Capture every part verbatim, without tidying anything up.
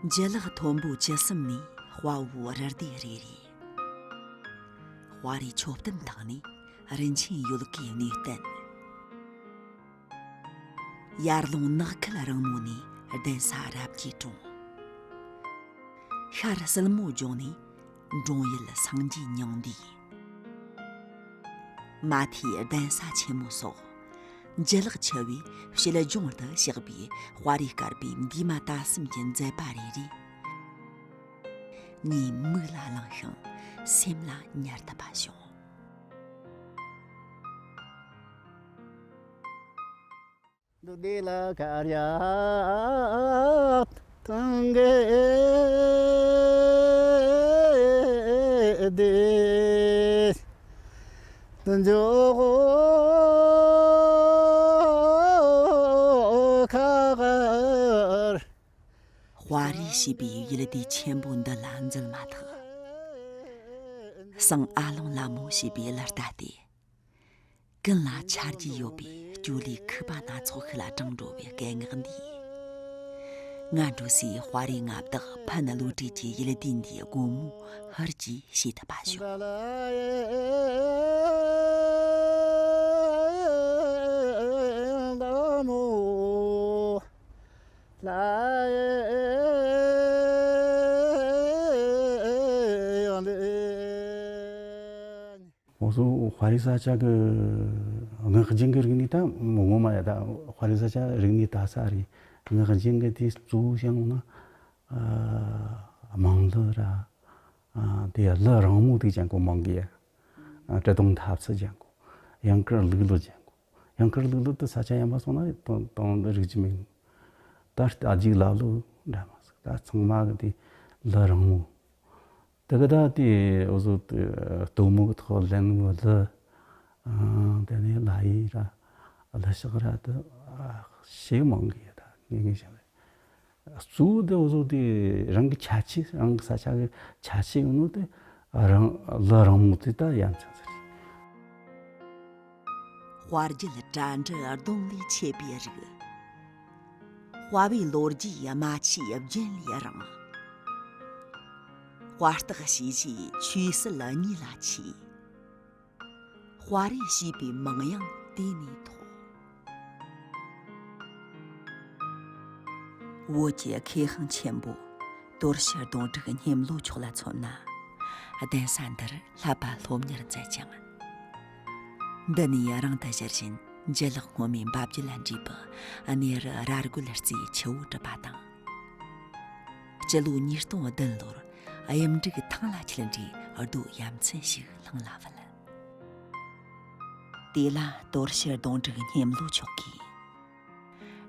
འཇུ་ལག་མཐོན་པོ་བཅུ་གསུམ་ནས་དཔའ་བོའི་རུ་སྡེ་རེ་རེ། དཔའ་རིས་མཆོད་རྟེན་ཐང་ནས་རིན་ཆེན་ཡོལ་གའི་གནས་བརྟན། ཡར་ཀླུང་ནགས་ཁུལ་རིང་མོ་ནས་གདན་ས་རབ་རྒྱས་གྲོང་། ཤར་སིལ་མོ་ལྗོངས་ནས་འབྲོང་ཡུལ་སངས་རྒྱས་ཉང་བསྡུས། མ་ཐའི་གདན་ས་ཆེན་མོ་སོགས་འཇུ་ལག་ཆེ་བའི་ཕྱི་ལྗོངས་དུ་གཤེགས་པའི་དཔའ་རིས་དཀར་པོའི་འདས་མ་ད་གསུམ་གྱི་མཛད་པ་རེ་རེ་ངའི་མིག་ལ་ལངས་ཤིང་སེམས་ལ་ཉར་ཐུབ་པ་བྱུང་། འདི་ལ་ཀར་ཡ་ཐང་གི་དེ་འཇོག་ཁ་གར། དཔའ་རིས་ཞེས་པའི་ཡུལ་སྡེ་ཆེན་པོ་འདི་ལ་འཛུལ་མ་ཐག། ཟངས་ཨ་ལོང་ལ་མོ་ཞེས་པའི་གླུ་ལྟ་སྟེ། ཀུན་ལ་ཆ་རྒྱུས་ཡོད་པའི་སྐྱོ་ལའི་ཁུག་པ་སྣ་ཚོགས་ཤིག་ལ་དྲངས་འགྲོ་བའི་སྐད་ངག་འདིས། ང་འགྲོ་སའི་དཔའ་རིས་མངའ་བདག་ཕན་བློ་གྲོས་ཀྱི་ཡུལ་སྡེ་འདིའི་སྒོ་མོ་ཧུར་གྱིས་ཕྱེ་ཐུབ་པ་བྱུང་། འུ་ཚོ་དཔའ་རིས་ས་ཆ་གི་ངག་རྒྱུན་གྱི་རིག་གནས་ད་ངོ་མ་ཡ་ད་དཔའ་རིས་ས་ཆ་རིག་གནས་ད་ས་རེད། ངག་རྒྱུན་གྱི་དེ་གཙོ་བོ་བཤད་ཡོང་ན། ཨ། དམངས་གླུ་ར། ཨ། དེ་གླུ་རིང་མོ་དེ་ཅན་གོ་མང་གི་ཡ། ཨ། སྤྲི་དུང་ཐབ་ཚུལ་ཅན་གོ། ཡང་ཀར་ལུག་གླུ་ཅན་གོ། ཡང་ཀར་ལུག་གླུ་དེ་ས་ཆ་ཡན་པ་སོང་ན་དང་དང་རིག་གི་མེད། ད་རྟ་རྒྱུག་ལ་ལུ་འདྲ་མ་ཟིག་ད་ཚང་མ་གི་དེ་གླུ་རིང་མོ། དེ་ག་ད་དེ་འུ་ཚོ་དེ་སྟོན་མོ་གི་ཐོག་ལེན་མོ་ལ། ཨ། དེ་ནས་ལ་ཡི་ར་ལ་ཤག་ར་དེ་ཞེ་མང་གི་ཡ་ད་ངེས་ངེས་བྱ་བས། གཙོ་བོ་དེ་འུ་ཚོ་དེ་རང་གི་ཁྱད་ཆོས་རང་གི་ས་ཆ་གི་ཁྱད་ཆོས་ཡོད་ནོ་དེ་རང་ལ་རིང་མོ་དེ་ད་ཡ་མཚན་ཟེར། དཔའ་རྒྱུད་དྲ་འབྲེལ་གདོང་ལས་མཆེད་པའི་རིགས། དཔའ་བོའི་ལོ་རྒྱུས་རྨ་ཆུའི་རྒྱུན་ལས་རིང་། དཔའ་རྟགས་ཞེས་བྱའི་ཆོས་སྲིད་གཉིས་ལ་མཆིས། དཔའ་རིས་ཞེས་པའི་མིང་ཡང་དེ་ནས་ཐོགས། བོད་ཀྱི་མཁས་དབང་ཆེན་པོ་དོར་ཞི་གདོང་དྲུག་སྙེམས་བློ་མཆོག་ལ་མཚོན་ན། གདན་ས་འདིར་བསླབ་པ་སློབ་གཉེར་མཛད་ཅིང་། འདི་ནས་རིང་དུ་གཞིར་བཞིན་འཇུ་ལག་སྔོན་མའི་འབབ་རྒྱུད་ལ་འདྲིས་པའི་གནས་རི་ར་རྒོད་རྩེའི་ཆུ་བོ་གྲུབ་པ་དང་། སྤྱི་ལོ་ཉིས་སྟོང་བདུན་ལོར་གཡུ་འབྲུག་ཐང་ལ་ཁྱིལ་འདྲའི་རྡོ་ཡ་མཚན་ཞིག་ལྷང་ལ་བུད། དེ་ལ་དོར་ཞི་གདོང་དྲུག་སྙེམས་བློ་མཆོག་གིས།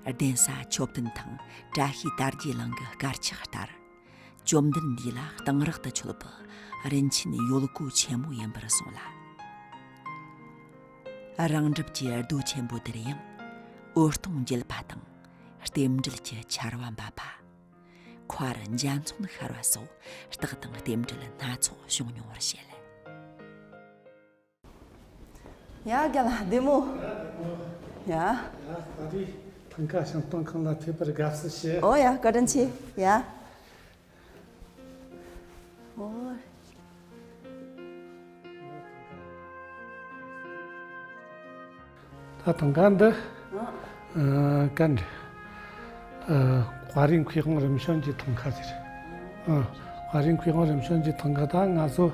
གདན་ས་མཆོད་རྟེན་ཐང་བཀྲ་ཤིས་དར་རྒྱས་གླིང་གི་དཀར་ཆག་ལྟར། བཅོམ་ལྡན་འདས་ལ་གཏང་རག་ཏུ་མཆོད་པའི་རིན་ཆེན་ཡོལ་གོ་ཆེན་མོ་ཡིན་པར་གསུངས་ལ། རང་འགྲུབ་ཀྱི་རྡོ་ཆེན་པོ་དེར་ཡང་འོད་སྟོང་འགྱེད་པ་དང་རྟེན་འབྲེལ་གྱི་ཆར་བ་འབབ་པ། མཁར་འཇའ་ཚོན་ཤར་བ་སོགས་རྟགས་དང་རྟེན་འབྲེལ་སྣ་ཚོགས་བྱུང་མྱོང་བར་བཤད། ཡ་རྒན་ལགས་བདེ་མོ། ཡ། ཡ་ད་རེས་ཐང་ཀ་བཤམས་སྟོན་ཁང་ལ་ཕེབས་པར་དགའ་བསུ་ཞུ། ཨོ་ཡ་བཀའ་དྲིན་ཆེ། ཡ། ཨོ། ད་ཐང་ཀ་འདི། ཨ། ཀན། ཨ། དཔའ་རིས་མཁས་དབང་རིམ་བྱོན་གྱི་ཐང་ཀ་ཟེར། ཨ། དཔའ་རིས་མཁས་དབང་རིམ་བྱོན་གྱི་ཐང་ཀ་ད་ང་ཚོ་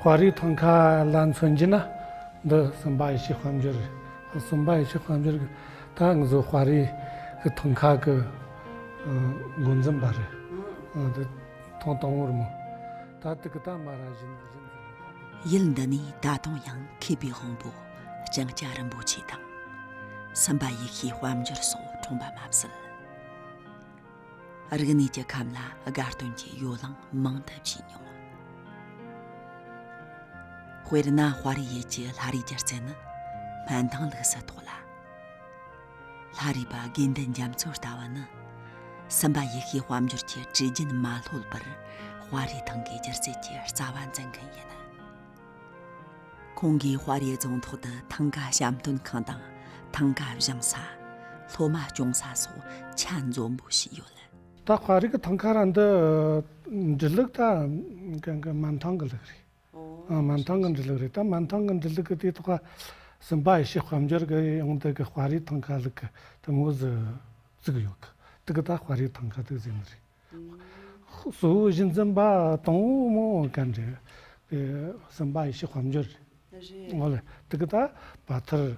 དཔའ་རིས་ཐང་ཀ་ལ་མཚོན་གྱི་ན་འདི་སུམ་པ་ཡེ་ཤེས་དཔལ་འབྱོར་རེད། སུམ་པ་ཡེ་ཤེས་དཔལ་འབྱོར་གྱི་ད་ང་ཚོ་དཔའ་རིས་གི་ཐང་ཀ་གི། ཨ། འགོ་འཛིན་པ་རེད། ཨ། འདི་ཐེངས་དང་པོར་མོ། ད་དེ་གི་ད་མ་ར་བཞིན་བཞིན་ཟེར། ཡུལ་འདི་ནས་ད་དུང་ཡང་མཁས་པའི་དབང་པོ་ལྕང་སྐྱ་རིན་པོ་ཆེ་དང་། སུམ་པ་ཡེ་ཤེས་དཔལ་འབྱོར་སོགས་འཁྲུངས་པ་མ་ཟད། རིག་གནས་ཀྱི་ཁམས་ལ་དགའ་སྟོན་གྱི་ཡོ་ལང་མང་དུ་བྱས་མྱོང་། དཔེར་ན་དཔའ་རིས་ཡུལ་གྱི་ལྷ་རིས་སྒྱུ་རྩལ་ནི་སྨན་ཐང་ལུགས་སུ་གཏོགས་ལ། ལྷ་རིས་པ་དགེ་འདུན་རྒྱ་མཚོ་ལྟ་བུ་ནི། སུམ་པ་ཡེ་ཤེས་དཔལ་འབྱོར་གྱི་བྲིས་རྒྱུན་མ་ལྷོད་པར་དཔའ་རིས་ཐང་གའི་སྒྱུ་རྩལ་གྱི་རྩ་བ་འཛིན་མཁན་ཡིན། ཁོང་གིས་དཔའ་རིས་རྫོང་ཐོག་ཏུ་ཐང་ག་བཤམས་སྟོན་ཁང་དང་ཐང་ག་བཞེངས་ས། སློབ་མ་སྐྱོང་ས་སོགས་ཆ་འཛོམས་པོ་བྱས་ཡོད། ད་དཔའ་རིས་ཀྱི་ཐང་ཀ་ར་འདི་འབྲི་ལུགས་ད་ག་ག་མན་ཐང་གི་ལུགས་རེད། ཨོ། ཨ། མན་ཐང་གི་འབྲི་ལུགས་རེད། ད་མན་ཐང་གི་འབྲི་ལུགས་ཀྱི་དེའི་ཐོག་ག་སེམས་དཔའ་ཡེ་ཤེས་དཔལ་འབྱོར་གྱི་ཡོང་དེ་གི་དཔའ་རིས་ཐང་ཀ་ལུགས་ཀྱི་དེ་མོ་ཟིག་བཙུགས་ཡོད་གི། དེ་གི་ད་དཔའ་རིས་ཐང་ཀ་དེ་ཟེར་ནི་རེད། གཙོ་བོ་གཞི་འཛིན་པ་དང་པོ་མོ་ག་འདྲ་དེ་སེམས་དཔའ་ཡེ་ཤེས་དཔལ་འབྱོར་རེད། རེད། འོ་ལེ། དེ་གི་ད་བ་ཐར།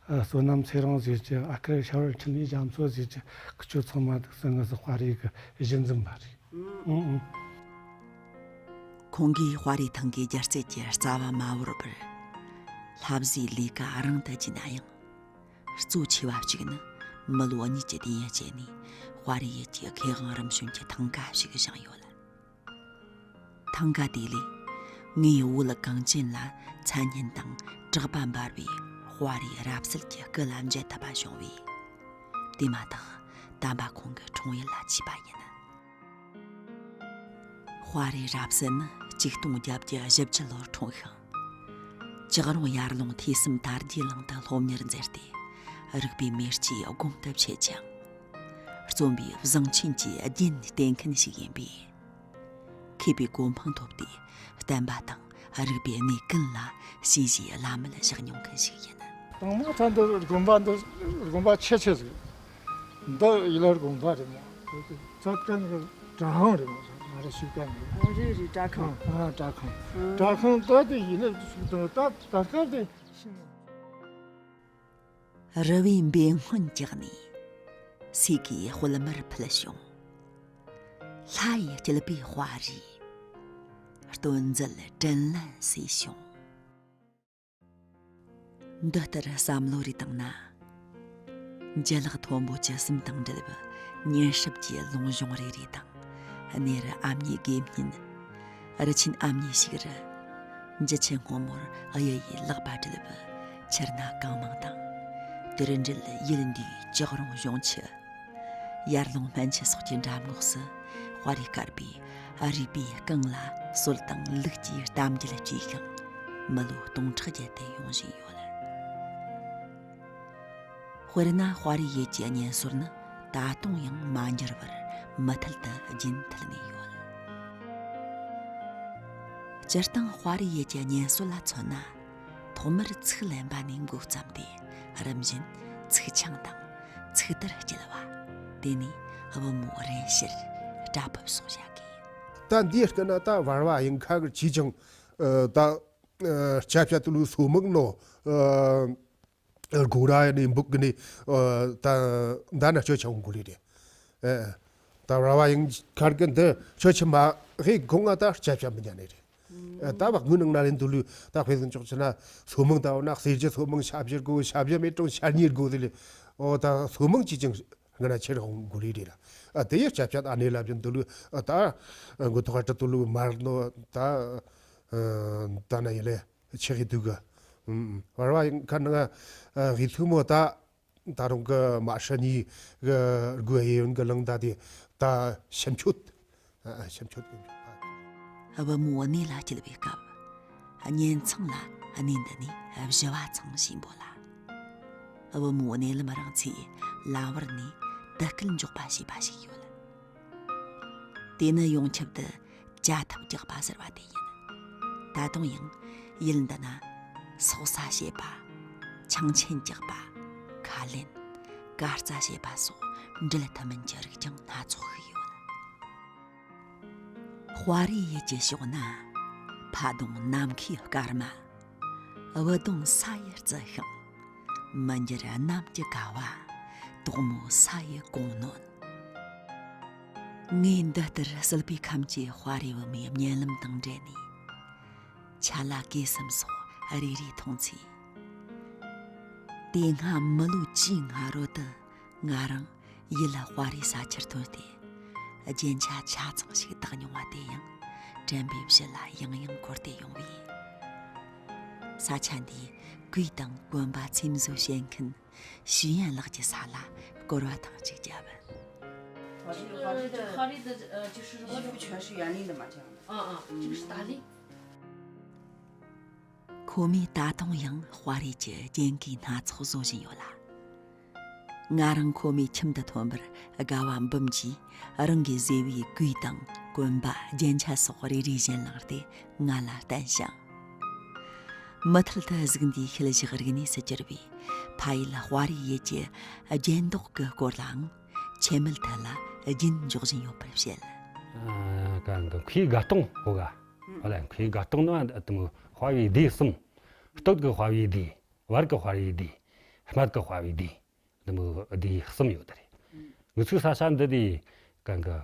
ཨ། བསོད་ནམས་ཚེ་རིང་ཟེར་གྱི། ཨ་ཁུ་ཤ་བར་འཕྲིན་ལས་རྒྱ་མཚོ་ཟེར་གྱི། ཁི་ཆོ་ཚང་མ་དེ་ཚོ་ངེད་ཚོ་དཔའ་རིས་ཀྱི་གཞི་འཛིན་པ་རེད། ཨང་ཨང་། ཁོང་གིས་དཔའ་རིས་ཐང་གའི་སྒྱུ་རྩལ་གྱི་རྩ་བ་མ་བོར་བར། ལྷ་བཟོའི་ལས་ཀ་རིང་དུ་བརྒྱུད་ན་ཡང་། གཙོ་ཆེ་བ་གཅིག་ནི་མི་ལོ་གཉིས་ཀྱི་དུས་ཡུན་སྤྱད་ནས་དཔའ་རིས་ཡུལ་གྱི་མཁས་དབང་རིམ་བྱོན་གྱི་ཐང་ཀ་ཞིག་བཞེངས་ཡོད། ཐང་ཀ་དེ་ལས་ངའི་བོད་གངས་ཅན་ལ་མཚན་སྙན་དང་གྲགས་པ་འབར་བའི་དཔའ་རིས་རབ་གསལ་གྱི་སྐུ་ལ་མཇལ་ཐུབ་པ་བྱུང་བས། དེ་མ་ཐག་དམ་པ་ཁོང་གི་འཁྲུངས་ཡུལ་ལ་ཆས་པ་ཡིན། དཔའ་རིས་རབ་གསལ་ནི་ཆིག་སྟོང་བརྒྱད་བརྒྱ་བཞི་བཅུ་ལོར་འཁྲུངས་ཤིང་། ལྕགས་རོང་ཡར་ཀླུང་ཐོས་བསམ་དར་རྒྱས་གླིང་དུ་སློབ་གཉེར་མཛད་དེ། རིག་པའི་མེ་ལྕེ་སྒོམ་དུ་མཆེད་ཅིང་། རྩོམ་པའི་བཟང་ཆེན་གྱི་རྒྱན་སྟོན་མཁན་ཞིག་ཡིན་པས། མཁས་པའི་གོ་འཕང་ཐོབ་སྟེ། བསྟན་པ་དང་རིག་པའི་གནས་ཀུན་ལ་ཞི་བྱེད་བླ་མེད་བཞག་མྱོང་མཁན་ཞིག་ཡིན། དང་མ་ད་འདི་དགོན་པ་འདི་དགོན་པ་ཆེ་ཆེ་ཟིག་འདི་ཡི་ལ་དགོན་པ་རེད་མོ། ཚ་ཀན་གི་གྲྭ་ཁང་རེད་མོ། ང་ར་ཤུག་ཀན་གི་ཨ་རེད་རེད། གྲྭ་ཁང་། ཨ། གྲྭ་ཁང་། ཨ། གྲྭ་ཁང་ད་དེ་ཡི་ལ་ཞུགས་དང་ད་ད་སྐབས་དེ་ཤི་མོ། རི་བོའི་འབེན་སྔོན་བཀྱགས་ནས། སོས་ཀའི་སྤེལ་མར་ཕུལ་བྱུང་། ལྷ་ཡིས་བསྐྱེད་པའི་དཔའ་རིས། སྟོན་མཛད་དྲིན་ལན་གསོས་བྱུང་། འདི་ལྟར་བསམ་བློ་རེ་བཏང་ན། འཇའ་ལག་མཐོན་པོ་བཅུ་གསུམ་དང་འབྲེལ་བའི་ཉིན་སྲིབ་ཀྱི་ལུང་གཞོང་རེ་རེ་དང་། གནས་རི་ཨ་མྱེས་དགེ་བསྙེན། རི་ཆེན་ཨ་མྱེས་ཞིག་རི། འཇུ་ཆེན་སྔོན་མོར་གཡུ་ཡི་ལག་པ་བྲིས་པའི་ཆུ་སྣ་གང་མང་དང་། དེར་འབྲེལ་ཡུལ་འདིའི་ལྕགས་རོང་གཞོང་ཆུ། ཡར་ཀླུང་སྨན་ཆུ་སོགས་ཀྱི་འགྲམ་ངོགས་སུ་དཔའ་རིས་དཀར་པོས་རུས་པའི་རྐང་ལ་སྲོལ་དང་ལུགས་ཀྱི་གཏམ་རྒྱུད་བཅས་ཤིང་། མི་ལོ་སྟོང་ཕྲག་བརྒྱུད་དེ་ཡོང་བཞིན་ཡོད། དཔེར་ན་དཔའ་རིས་ཡུལ་གྱི་གཉེན་སྲོལ་ནི་ད་དུང་ཡང་མ་འགྱུར་བར་མུ་མཐུད་དུ་རྒྱུན་མཐུད་ནས་ཡོད། སྤྱིར་བཏང་དཔའ་རིས་ཡུལ་གྱི་གཉེན་སྲོལ་ལ་མཚོན་ན། ཐོག་མར་ཚིག་ལེན་པ་ནས་འགོ་བརྩམས་ཏེ། རིམ་བཞིན་ཚིག་འཆང་དང་ཚིག་དར་སྐྱེལ་བ། དེ་ནས་བུ་མོ་རེ་ཕྱིར་སྐྲ་ཕབ་སོགས་བྱ་དགོས། ད་འདིའི་སྐད་ན་ད་བར་བ་ཡང་ཁ་གི་ཆེ་ཅང་། ད་སྐྱ་བྱ་དུ་ལུ་སོ་མང་ནོ། སྒོ་ར་ནས་འབུག་གི་ནས་ད་ད་ན་སྐྱོ་ཆང་གོ་ལི་རེད། ད་ར་བ་ཡང་ཁར་གི་འདི་ཆོ་ཆི་མ་ཧེ་གོང་ང་ད་སྐྱ་བྱ་མི་ཉན་ནི་རེད། ད་བག་མུ་ནང་ན་རེད་འདུག་ལུས་ད་དཔེ་བཟང་ཅོག་ཆི་ན་སོ་མང་ད་འོ་ན་གསེར་གྱི་སོ་མང་ཤ་བཞི་དགོས། ཤ་བཞི་མེད་ཀྲང་ཤ་གཉིས་དགོས་ཟེར་ལེ། འོ་ད་སོ་མང་ཅི་ཅང་ང་ན་ཆེར་ཧོང་གོ་ལི་རེད་ལ། དེ་ཡི་སྐྱ་བྱ་ད་ནས་ལབ་ཀྱི་འདུག་ལུས་ད་མགོ་ཐོག་ཧ་ཏྲ་ཏུ་ལུ་མར་ནོ་ད་ད་ན་ཡི་ལེ། ཆེ་གི་དུ་གི། ཨུམ། བར་བ་ཡང་ཁ་ནང་ཨ་གི་ཐུ་མོ་ད་ད་རུང་གི་མ་ཧྲ་ནི་གི་རྒུ་ཨེ་ཡོན་གི་ལང་ད་དེ་ད་ཤམ་ཆོད། ཨ་ཤམ་ཆོད་གི་འཇུག་པ། བུ་མོ་གནས་ལ་སྐྱེལ་བའི་སྐབས། གཉེན་ཚང་ལ་གནས་འདི་ནས་བཞི་བ་ཚང་ཞེས་འབོད་ལ། བུ་མོ་གནས་ལམ་རིང་ཚེ་ལམ་བར་ནས་དུ་སྐད་འཇོག་པ་ཞེས་པ་ཞིག་ཡོད། དེ་ནི་ཡོངས་ཁྱབ་ཏུ་བཅའ་ཐབས་རྒྱག་པ་ཟེར་བ་དེ་ཡིན། ད་དུང་ཡང་ཡུལ་འདི་ན་སོག་ས་བྱེད་པ། ཆང་ཆེན་རྒྱག་པ། ཁ་ལེན། གར་རྩ་བྱེད་པ་སོགས་འབྲེལ་ཐུབ་མིན་གྱི་རིགས་ཀྱང་སྣ་ཚོགས་ཤིག་ཡོད། དཔའ་རིས་ཡུལ་གྱི་ཕྱོགས་ན། ཕ་གདོང་ནམ་མཁའི་སྐར་མ། འུ་གདོང་ས་ཡི་རྩི་ཤིང་། མི་འགྱུར་གནམ་གྱི་ཀ་བ། དོག་མོ་ས་ཡི་གོང་གནོན། ངས་འདི་ལྟར་སྲིད་པའི་ཁམས་ཀྱི་དཔའ་རིས་བུ་མོའི་བརྙན་ལམ་དང་འབྲེལ་ནས། ཆ་ལ་གོས་གསུམ་སོགས་རེ་རེ་མཐོང་ཚེ། དེ་སྔ་མི་ལོ་བཅོ་ལྔ་རོལ་དུ་ང་རང་ཡུལ་དཔའ་རིས་ས་ཆར་ཐོན་ཏེ། རྒྱན་ཆ་ཆ་ཚང་ཞིག་བཏགས་མྱོང་བ་དེ་ཡང་དྲན་པའི་གཞི་ལ་ཡང་ཡང་འཁོར་ཏེ་ཡོང་བས། ས་ཆ་འདིའི་གོས་དང་གོན་པ་ཚེམ་བཟོ་བྱེད་མཁན་ཞུས་ཡན་ལགས་ཀྱི་ས་ལ་སྐོར་བ་ཐེངས་གཅིག་བརྒྱབ། 这个，这个哈利的，呃，就是什么？全是园林的嘛，这样的。嗯嗯，这个是大理。 ཁོ་མོས་ད་དུང་ཡང་དཔའ་རིས་ཀྱི་རྒྱན་གོས་སྣ་ཚོགས་བཟོ་བཞིན་ཡོད་ལ། ང་རང་ཁོ་མོའི་ཁྱིམ་དུ་ཐོན་པར་དགའ་བ་འབུམ་གྱིས་རང་གིས་བཟོས་པའི་གོས་དང་གོན་པ་རྒྱན་ཆ་སོགས་རེ་རེ་བཞིན་བླངས་ཏེ་ང་ལ་བསྟན་ཞིང་། མུ་མཐུད་དུ་གཟུགས་འདིའི་ཤུལ་བཞག་རིག་གནས་སུ་གྱུར་པའི་ཕ་ཡུལ་དཔའ་རིས་ཡུལ་གྱི་རྒྱན་འདོགས་ཀྱི་སྐོར་ལའང་ཆེད་མེད་ཐད་ལ་རྒྱུན་འཇོག་བཞིན་ཡོད་པར་བཤད། ཨ། ག་གི་ཁོའི་དགའ་སྟོན་གོ་ག་ཨ་ལ་ཁོའི་དགའ་སྟོན་ནི་ཨ་དེ་མོ་དཔའ་བོའི་སྡེ་གསུམ། སྟོད་ཀྱི་དཔའ་བོའི་སྡེ། བར་གྱི་དཔའ་བོའི་སྡེ། སྨད་ཀྱི་དཔའ་བོའི་སྡེ། འདི་མོ་སྡེ་གསུམ་ཡོད་རེད། ང་ཚོའི་ས་ཆ་འདི་དེ་གང་གི་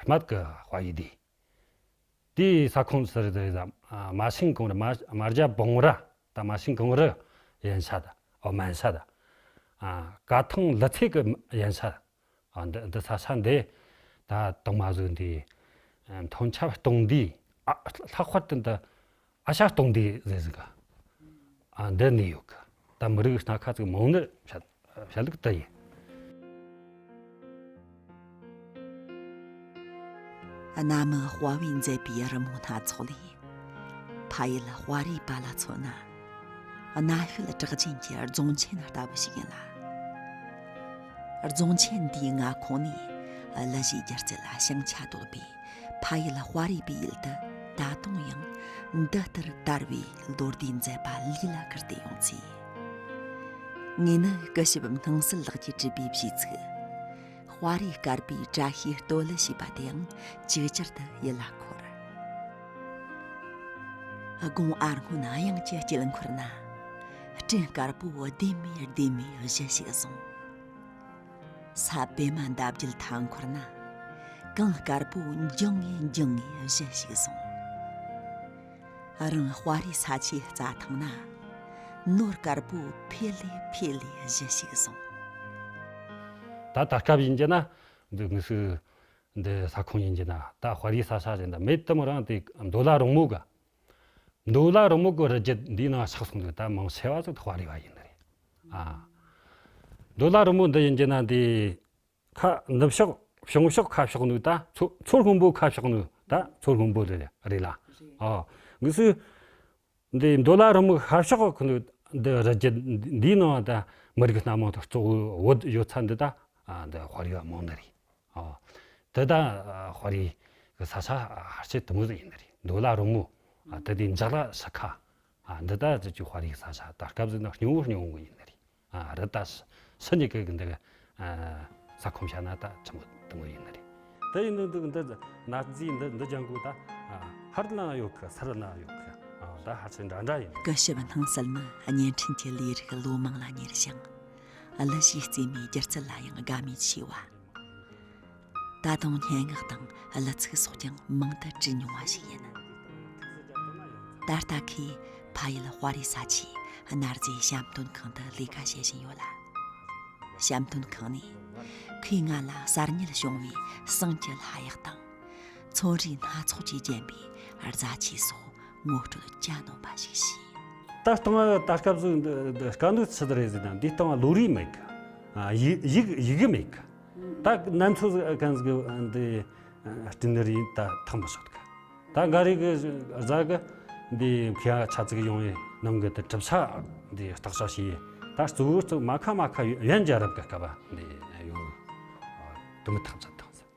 སྨད་ཀྱི་དཔའ་བོའི་སྡེ། དེའི་ས་ཁོངས་སུ་རེད་ཟ་མ་ཤིང་གོང་ར་མ་རྒྱ་བོང་ར་ད་མ་ཤིང་གོང་རི་ཡན་ཆད་ད་ཨོ་མན་ཤད་ད་ཀ་ཐང་ལི་ཚེ་གི་ཡན་ཆད། ཨ། འདི་འདི་ས་ས་འདི་ད་དང་མ་བཟོས་འདི་མཐོན་ཆ་སྟོང་འདི་ཨ་ལྷག་པར་དུ་འདི་ཨ་ཤ་སྟོང་འདི་ཟེར་ཟིན་ག་ཨ། འདི་ནི་ཡོད་གི་ད་མི་རིགས་སྣ་ཁ་ཚིག་མང་ནི་བཤད་བཤད་ལུགས་དེ་ཡིན། གནའ་མི་དཔའ་བོས་མཛད་པའི་རི་མོ་སྣ་ཚོགས་ལས། ཕ་ཡུལ་དཔའ་རིས་པ་ལ་མཚོན་ན། གནའ་ཤུལ་གྲགས་ཅན་གྱི་རྫོང་ཆེན་ལྟ་བུ་ཞིག་ཡིན་ལ། རྫོང་ཆེན་འདིའི་མངའ་ཁོངས་ནས་གླུ་གཞས་སྒྱུ་རྩལ་ལ་ཞེང་ཆ་དོད་པའི་ཕ་ཡུལ་དཔའ་རིས་པའི་ཡུལ་དུ་ད་དུང་ཡང་འདི་ལྟར་དར་བའི་ལོ་ཟླའི་མཛད་པ་ལུས་ལ་བཀུར་ཏེ་ཡོང་ཚེ། ངས་ནི་སྐུ་ཞབས་སྣང་གསལ་ལགས་ཀྱིས་བྲིས་པའི་བྱིས་ཚིག་དཔའ་རིས་དཀར་པོའི་བཀྲ་ཤིས་སྟོད་ལི་ཞེས་པ་དེའང་ཅིག་ཅར་དུ་ཡིད་ལ་འཁོར། དགུང་ཨ་སྔོན་གཡང་གི་དཀྱིལ་འཁོར་ན། སྤྲིན་དཀར་པོ་ལྡེམ་མེ་ལྡེམ་མེ་གཞུ་ཞིག་བཟུང་། ས་པད་མ་འདབ་བརྒྱད་མཐའ་འཁོར་ན། གངས་དཀར་པོ་འགྱིང་ངེ་འགྱིང་ངེ་གཞུ་ཞིག་བཟུང་། རང་དཔའ་རིས་ས་ཆའི་རྩྭ་ཐང་ན། ནོར་དཀར་པོ་འཕེལ་ལེ་འཕེལ་ལེ་གཞུ་ཞིག་བཟུང་། ད་ད་སྐབས་ཡིན་གྱི་ན་འདི་ངེས་སུ། འདི་ས་ཁོངས་ཡིན་གྱི་ན་ད་དཔའ་རིས་ས་ས་ཟེར་འདི་མེད་དུ་མི་རང་དེ་མདོ་ལ་རོང་མོ་ག་མདོ་ལ་རོང་མོ་གི་རི་རྒྱུད་འདིའི་ནང་ཆགས་སོང་འདུག་ད་མང་ཆེ་བ་ཚོ་དཔའ་རིས་བ་ཡིན་ནི་རེད། ཨ། མདོ་ལ་རོང་མོ་འདི་ཡིན་གྱི་ན་འདི་ཁ་ནུབ་ཕྱོགས་བྱང་ཕྱོགས་ཁ་ཕྱོགས་ནུག་ད་མཚོ་མཚོ་སྔོན་པོ་ཁ་ཕྱོགས་ནུག་ད་མཚོ་སྔོན་པོ་རེད་རེད་ལ། ཨ། ངེས་སུ། འདི་མདོ་ལ་རི་མོ་ཤར་ཕྱོགས་ཁུ་ནུ་འདི་རི་རྒྱུད་འདིའི་ནང་ད་མི་རིགས་སྣ་མང་དུ་གཙོ་བོ་བོད་ཡོད་ཚད་འདི་ད་ཨ་འདི་དཔའ་རིས་བ་མང་ནི་རེད། ཨ། འདི་ད་ཨ་དཔའ་རིས་གི་ས་ཆ་ཨ་ཧར་ཆེ་དུ་མོ་ཟིག་ཡིན་ནི་རེད། མདོ་ལ་རི་མོ་ཨ་འདི་དེ་འཇག་ལ་ས་ཁ་ཨ་འདི་ད་ཅི་ཅི་དཔའ་རིས་ས་ཆ་ད་སྐབས་ཟིག་ན་སྙིང་བོ་སྙིང་བོ་ཡིན་ནི་རེད། ཨ་རི་ད་སི་སི་ཉི་གི་འདི་ཨ་ས་ཁོངས་བྱ་ན་ད་ཆི་མོ་དུ་མོ་ཡིན་ནི་རེད། དེ་ཡིན་འདུག་འདུག་འདི་ན་རྫིས་འདི་འདི་ལྗང་གུ་ད་ཨ་ཧར་ན་ཡོད་གི་སར་ན་ཡོད་གི་ཨ་ད་ཧར་ཆེ་འདྲ་འདྲ་ཡིན། སྐུ་ཞབས་སྣང་གསལ་ནི་བརྙན་འཕྲིན་གྱི་ལས་རིགས་ལོ་མང་ལ་གཉེར་ཞིང་། གླུ་གཞས་རྩེད་མོའི་སྒྱུ་རྩལ་ལ་ཡང་དགའ་མོས་ཆེ་བ། ད་དུང་སྙན་ངག་དང་གླུ་ཚིག་སོགས་ཀྱང་མང་དུ་བྲིས་མྱོང་བ་ཞིག་ཡིན། ད་ལྟ་ཁོས་ཕ་ཡུལ་དཔའ་རིས་ས་ཆའི་གནའ་རྫས་བཤམས་སྟོན་ཁང་དུ་ལས་ཀ་བྱེད་བཞིན་ཡོད་ལ། བཤམས་སྟོན་ཁང་ནས་ཁོས་ང་ལ་གསར་རྙེད་བྱུང་བའི་ཟངས་ཀྱི་ལྷ་གཡག་དང་། ཚོན་རིས་སྣ་ཚོགས་ཀྱིས་བརྒྱན་པའི་རྫ་ཆས་སོགས་ངོ་སྤྲོད་གྱ་ནོམ་པ་ཞིག་བྱས། ད་སྟེང་ད་སྐབས་སུ་འདི་འདི་དཀའ་གནད་ཆི་ཟིག་རེད་ཟེར་ན་འདི་སྟེང་ལོ་རིས་མེད་གི། ཨ་ཡིག་ཡིག་ཡི་གེ་མེད་གི། ད་གནམ་མཚོ་ཟིག་གང་ཟིག་འདི་སྤྲིན་རིས་ད་ཐང་མི་ཤོད་གི། ད་འགའ་རེ་གི་རྫ་གི་འདི་ཁྱ་ཆ་ཚིག་ཡོང་བའི་ནང་གི་དེ་གྲུབ་ཆ་འདི་བརྟག་དཔྱད་བྱས། ད་གཙོ་བོ་གཙོ་མ་ཁ་མ་ཁ་ཡོན་རྒྱལ་རབས་གི་སྐབས་འདི་ཡོང་དུ་མི་ཐག་ཚད་ཐང་ཟེར།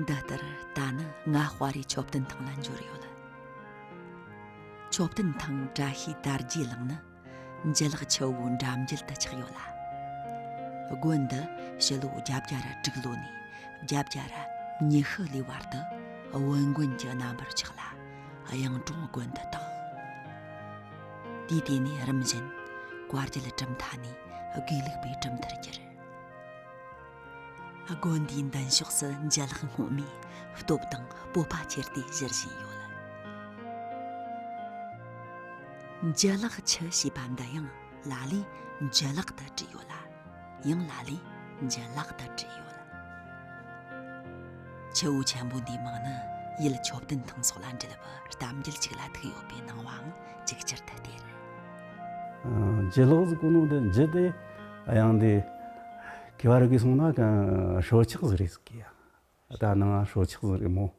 འདི་ལྟར་ད་ནི་ང་དཔའ་རིས་མཆོད་རྟེན་ཐང་ལ་འབྱོར་ཡོད། མཆོད་རྟེན་ཐང་བཀྲ་ཤིས་དར་རྒྱས་གླིང་ནི་འཇུ་ལག་ཆུ་བོའི་འགྲམ་རྒྱུད་དུ་ཆགས་ཡོད་ལ། དགོན་འདི་ཕྱི་ལོ་བརྒྱད་བརྒྱ་ར་དྲུག་ལོ་ནས་བརྒྱད་བརྒྱ་ར་ཉི་ཤུ་ལོའི་བར་དུ་བོན་དགོན་གྱི་རྣམ་པར་ཆགས་ལ། གཡུང་དྲུང་དགོན་དུ་བཏགས། དུས་དེ་ནས་རིམ་བཞིན་བཀའ་བརྒྱུད་གྲུབ་མཐའ་ནས་དགེ་ལུགས་པའི་གྲུབ་མཐར་གྱུར། དགོན་འདིའི་མདུན་ཕྱོགས་སུ་འཇུ་ལག་སྔོན་མའི་སྟོབས་དང་སྤོབས་པ་ཁྱེར་ཏེ་བཞུར་བཞིན་ཡོད། འཇུ་ལག་ཆུ་ཞེས་པ་འདི་ཡང་ལ་ལས་འཇུ་ལག་ཏུ་བྲིས་ཡོད་ལ། ཡང་ལ་ལས་འཇུ་ལག་ཏུ་བྲིས་ཡོད། ཆུ་བོ་ཆེན་པོ་འདིའི་མིང་ནི་ཡུལ་མཆོད་རྟེན་ཐང་སོགས་ལ་འབྲེལ་བའི་གཏམ་རྒྱུད་ཅིག་ལ་ཐུག་ཡོད་པའི་སྣང་བའང་ཅིག་ཅར་དུ་སྟེར། ཨ། འཇུ་ལག་ཟེར་གོ་ནོ་འདི་འཇུ་དེ་གཡང་འདི་གི་བར་གི་སོང་ན་གང་སྲོག་ཆགས་ཟིག་རེད་ཟེར་གི་ཡ། ད་ནང་སྲོག་ཆགས་ཟིག་རེད་མོ།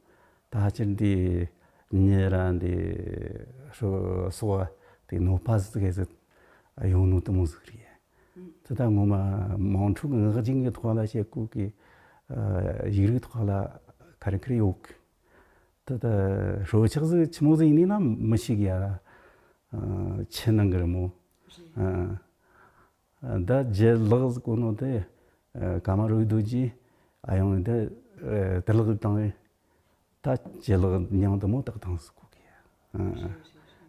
ད་ཕྱིར་འདི་ མྱི་ར་འདི་ཧྲོ་སོ་བ་དེ་གནོད་པ་ཟིག་གི་ཟིག་ཡོང་ནོ་དེ་མོ་ཟིག་རེད། དེ་ད་ངོ་མ་དམངས་ཁྲོད་ཀྱི་ངག་རྒྱུན་གྱི་ཐོག་ལ་བཤད་དགོས་གི། ཡིག་རིགས་ཐོག་ལ་ཁ་རི་ཁ་རི་ཡོད་གི། དེ་ད་ཧྲོ་ཆག་ཟིག་ཆི་མོ་ཟིག་ཡིན་ནི་ན་མི་ཤེས་གི་ཡ་ར། ཆི་ནང་གི་རི་མོ། ད་རྒྱུ་ལག་ཟིག་གོ་ནོ་དེ། ཀ་མ་རུ་རྡོ་རྗེ་ཨ་ཡོང་དེ་དེ་ལག་བཏང་བས། ད་རྒྱུ་ལག་མྱིང་དེ་མོ་བཏགས་བཏང་ཟིག་གོ་གི།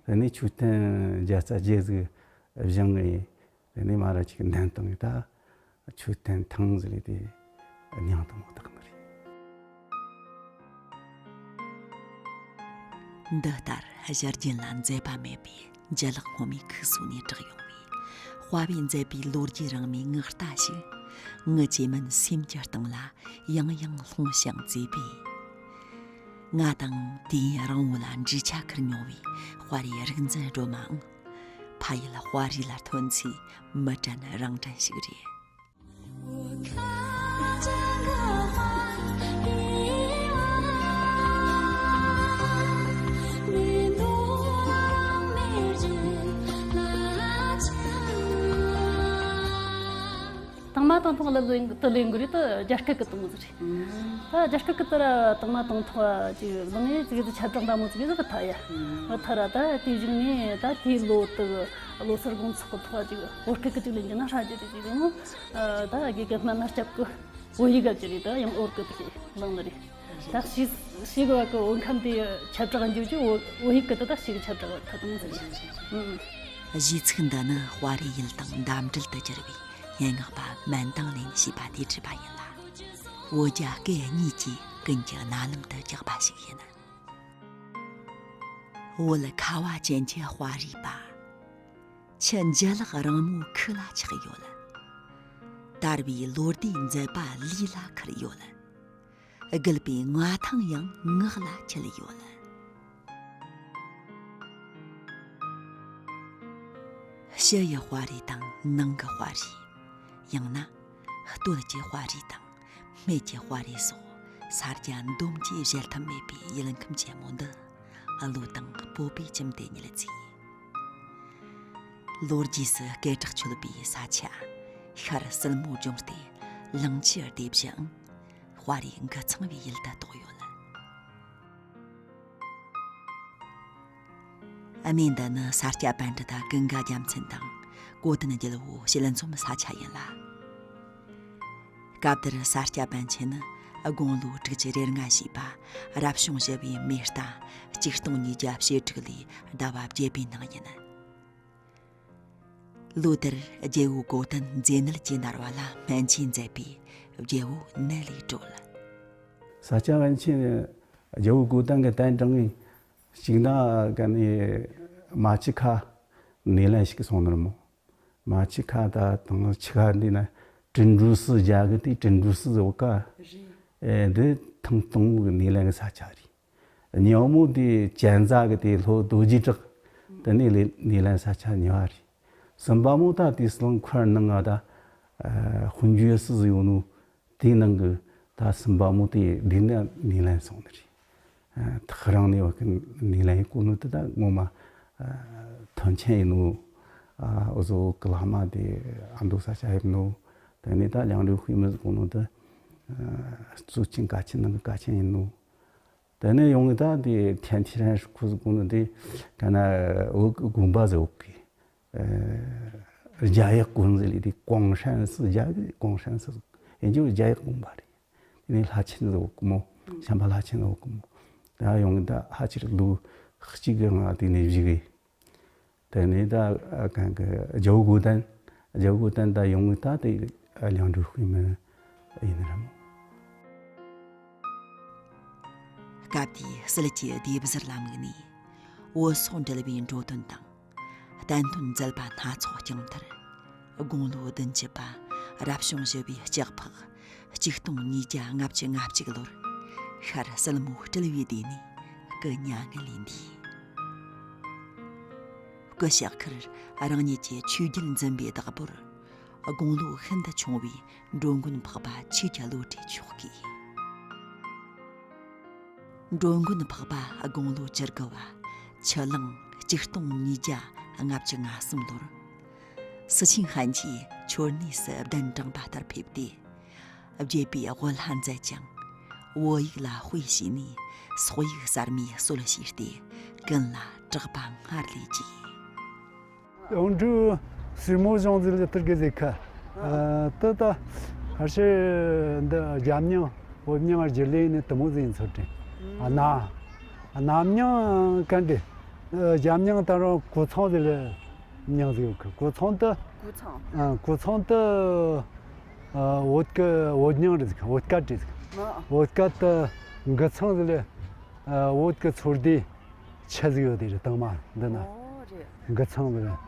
དེ་ནས་མཆོད་རྟེན་བརྒྱ་རྩ་བརྒྱད་ཟིག་བཞེངས་ངས། དེ་ནས་མ་ར་ཅིག་འདོན་བཏང་ངས་ད་མཆོད་རྟེན་ཐང་ཟིག་ལས་དེ་མྱིང་དེ་མོ་བཏགས་ནི་རེད། འདི་ལྟར་བཞུར་རྒྱུན་ལ་འཛད་པ་མེད་པའི་རྒྱུ་ལག་སྔོན་མའི་ཁུག་སོ་ནས་བསྒྲགས་ཡོང་བའི་དཔའ་བོས་མཛད་པའི་ལོ་རྒྱུས་རིང་མོའི་ངག་རྟ་ཞིག་ངུ་ཅེ་མིན་སེམས་ཀྱི་གཏིང་ལ་ཡང་ཡང་ལྷུང་ཞིང་མཛེས་པས། ང་དང་དུས་ཡུན་རིང་བོ་ལ་འབྲེལ་ཆ་འཁུར་མྱོང་བའི་དཔའ་རིས་རིག་འཛིན་སྒྲོལ་མའང་ཕ་ཡུལ་དཔའ་རིས་ལ་ཐོན་ཚེ་མི་དྲན་རང་དྲན་ཞིག་རེད། དང་མ་དང་ཐོག་ལ་ལོན་དུ་ལེན་གི་རེད། དུ་རྒྱ་སྐད་ཀྱི་དུ་མོ་ཟིག་རེད། ད་རྒྱ་སྐད་ཀྱི་དུ་ར་དང་མ་དང་ཐོག་ཅིག་ལང་ཡེ་ཅིག་ཅིག་ཁྱབ་བསྒྲགས་འདྲ་མོ་ཅིག་ཟིག་ཐ་ཡ། ཐ་ར་ད་དེ་བཞིན་ནས་ད་དེའི་ལོ་དུ་ལོ་སར་དགོང་ཚོགས་ཀྱི་ཐོག་ཅིག་བོད་སྐད་ཀྱི་ཅིག་ལེན་གྱི་ན་ཧྲ་རྒྱུ་དེ་ཅིག་ཡིན་ནོ། ད་དགེ་རྒན་སྨན་སྣ་སྐྱབས་ཀྱི་བོད་ཡིག་ག་ཅིག་རེད། ད་ཡང་བོད་སྐད་དུ་ལང་ནི་རེད། ད་ཞིག་ཞིག་བ་གི་བོད་ཁམས་དེ་ཁྱབ་བསྒྲགས་འགྱུར་རྒྱུ་བོད་ཡིག་གི་དུ་ད་ཞིག་ཁྱབ་བསྒྲགས་ཁ་དང་ཟིག་རེད། གཞས་ཚིག་འདི་ནི་དཔའ་རིས་ཡུལ་དང་འདབས་འབྲེལ་དུ་གྱུར་བའི་སྙན་ངག་པ་མན་དང་ལེན་ཞེས་པ་དེས་བྲིས་པ་ཡིན་ལ། བོད་རྒྱ་སྐད་གཉིས་ཀྱི་ཀུན་གྱི་རྣ་ལམ་དུ་གྲགས་པ་ཞིག་ཡིན། བོད་ཁ་བ་ཅན་གྱི་དཔའ་རིས་པ། ཁྱི་འཇའ་ལག་རིང་མོའི་ཁུག་ལ་ཆགས་ཡོད། དར་བའི་ལོ་ཟླའི་མཛད་པ་ལུས་ལ་ཁུར་ཡོད། དགུ་པའི་མངའ་ཐང་ཡང་ངག་ལ་འཁྱིལ་ཡོད། ཕྱི་ཡི་དཔའ་རིས་དང་ནང་གི་དཔའ་རིས། ཡང་ན་སྟོད་ཀྱི་དཔའ་རིས་དང་སྨད་ཀྱི་དཔའ་རིས་སོགས་ས་རྒྱ་འདོམ་གྱིས་གཞལ་ཐབས་མེད་པའི་ཡུལ་ཁམས་ཆེན་མོ་འདི་བློ་དང་སྤོབས་པའི་ཁྱིམ་དེ་ཉིད་ཚིག་ལོ་རྒྱུས་སུ་སྐད་གྲགས་ཆོད་པའི་ས་ཆ་ཤར་སིལ་མོ་ལྗོངས་ཏེ་གླིང་ཆུ་སྡེ་བཞིའང་དཔའ་རིས་འགུ་ཚང་བའི་ཡུལ་དུ་གཏོགས་ཡོད། གནས་འདི་ནི་ས་སྐྱ་པཎྜི་ཏ་ཀུན་དགའ་རྒྱལ་མཚན་དང་གོ་ཏན་རྒྱལ་པོ་ཞལ་འཛོམས་ས་ཆ་ཡིན་ལ། སྐབས་དེར་ས་སྐྱ་པཎ་ཆེན་ནི་དགུང་ལོ་དྲུག་ཅུ་རེ་ལྔ་བཞེས་པ་རབ་བྱུང་བཞི་པའི་མེ་རྟ་གཅིག་སྟོང་ཉིས་བརྒྱ་བྱེ་དྲུག་ལོའི་ཟླ་བ་བརྒྱད་པའི་ནང་ཡིན། ལོ་དེར་རྒྱལ་པོ་གོ་ཏན་མཛེ་ནད་ཀྱིས་མནར་བ་ལ་སྨན་བཅོས་མཛད་པས་རྒྱལ་པོ་ནད་ལས་གྲོལ། ས་སྐྱ་པཎ་ཆེན་རྒྱལ་པོ་གོ་ཏན་གྱི་གདན་དྲངས་ངས་གཅིག་ན་ག་ནས་མ་ཆུ་ཁ་ནེ་ལན་ཞིག་སོང་ནར་མོ། མ་ཆུ་ཁ་ད་དང་ཆུ་ཁ་འདི་ན་དྲིན་འགྲོ་སི་རྒྱ་གི་དེ་དྲིན་འགྲོ་སི་ཟོ་ཀ་འདི་ཐང་སྟོང་གི་ནེ་ལན་གྱི་ས་ཆ་རེད། ཉོ་མོ་དེ་ཅན་ཛ་གི་དེ་ལྷོ་རྡོ་རྗེ་བྲག་དེ་ནས་ལེ་ནེ་ལན་ས་ཆ་ཉོ་བ་རེད། སུམ་པ་མོ་ད་དེ་སི་ལང་ཁར་ནང་ང་ད་དཔུང་འཇུག་སི་ཟི་ཡོད་ནོ། དེའི་ནང་གི་ད་སུམ་པ་མོ་དེ་འདི་ནས་ནེ་ལན་སོང་ནི་རེད། ཐག་རིང་ནས་བ་གི་ནེ་ལན་གོ་ནོ་དེ་ད་ངོ་མ་མཐུན་རྐྱེན་ཡིན་ནོ། འུ་ཟོ་གི་བླ་མ་དེ་ཨ་མདོ་ས་ཆ་ཡིན་ནོ། དེ་ནས་ད་ལང་རུ་ཧུའི་མི་ཟིག་གོ་ནོ་དེ་གཙོ་ཆེན་ཀ་ཆེན་ནང་གི་ཀ་ཆེན་ཡིན་ནོ། དེ་ནས་ཡོང་གི་ད་དེ་ཐན་ཐི་རན་ཧྲི་ཁུ་ཟིག་གོ་ནོ་དེ་ག་ན་འུ་གི་དགོན་པ་ཟིག་འུ་གི་རྒྱ་ཡག་དགོན་ཟེར་ལི་དེ་ཀོང་ཧྲན་སི་རྒྱ་གི་ཀོང་ཧྲན་སི་ཡིན་རྒྱུ་རྒྱ་ཡག་དགོན་པ་རེད། དེ་ནས་ལྷ་ཆེན་ཟེར་གི་མོ། བྱམས་པ་ལྷ་ཆེན་ཟེར་གི་མོ། ད་ཡོང་གི་ད་ཧ་ཅིར་ལོ་གཅིག་གི་ང་དེ་ནས་བཞུགས་གི། དེ་ནས་ད་གང་གི་རྒྱལ་པོ་གོ་ཏན། རྒྱལ་པོ་གོ་ཏན་ད་ཡོང་གི་ད་དེ་ལང་འགྲོ་ཤུལ་མི་ཡིན་རམ། སྐབས་དེའི་སྲིད་ཀྱི་ལྡེབས་གཟེར་ལ་དམིགས་ནས་བོད་སོག་འབྲེལ་བའི་འགྲོ་དོན་དང་། བསྟན་དོན་མཛད་པ་སྣ་ཚོགས་བསྐྱངས་མཐར། དགུང་ལོ་བདུན་ཅུ་པ་རབ་བྱུང་བཞི་པའི་ལྕགས་ཕག་གཅིག་སྟོང་ཉིས་བརྒྱ་ལྔ་བཅུ་ང་གཅིག་ལོར་ཤར་སིལ་མོ་སྤྲུལ་བའི་སྡེ་ནས་སྐུ་མྱ་ངན་ལས་འདས། སྐུ་ཞབས་ཁར་རང་ཉིད་ཀྱི་ཆོས་རྒྱལ་འཛིན་པའི་བདག་པོར་དགུང་ལོ་ཤིན་ཏུ་ཆུང་བའི་འགྲོ་མགོན་འཕགས་པ་ཆོས་ཀྱི་བློ་གྲོས་མཆོག་གིས། འགྲོ་མགོན་འཕགས་པ་དགུང་ལོ་བཅུ་དགུ་བ་ཆུ་གླང་ཆིག་སྟོང་ཉིས་བརྒྱ་ལྔ་བཅུ་ང་གསུམ་ལོར། སི་ཆིན་ཧན་གྱིས་མཆོད་གནས་སུ་གདན་དྲངས་པ་ལྟར་ཕེབས་ཏེ། བརྒྱད་པའི་དབུ་བླ་མཛད་ཅིང་། བོད་ཡིག་ལ་དཔེ་བྱས་ནས་སོག་ཡིག་གསར་མའི་སྲོལ་ཕྱེས་ཏེ། ཀུན་ལ་གྲགས་པ་སྔར་ལས་ཀྱིས། ཡོང་འབྲུ་སྲིན་མོ་གཞུང་ཟིལ་ལི་ཏིར་གི་ཟེ་ཁ། ཏི་ཏ་ཧར་ཤེ་འདི་རྒྱ་མྱང་བོད་མྱང་རྒྱུ་ལེ་ནི་དུ་མོ་ཟིན་ཚོ་ཏྲེ། ཨ་ན་ཨ་ན་མྱང་གན་ཏེ། རྒྱ་མྱང་ད་རུང་གོ་ཚང་ཟིལ་ལི་མྱང་ཟིག་ཡོད་གི། གོ་ཚང་ཏི་གོ་ཚང་། ཨ་གོ་ཚང་ཏི་བོད་ཀི་བོད་མྱང་རེད་ཟིག། བོད་ཀ་ཏྲེ་ཟིག། བོད་ཀ་ཏི་གི་ཚང་ཟིལ་ལི་བོད་ཀི་ཚོར་དེ། ཆ་ཟིག་ཡོད་དེ་རེད། དང་མ་འདི་ན། ཨོ་རེད། འགི་ཚང་གི་རེད།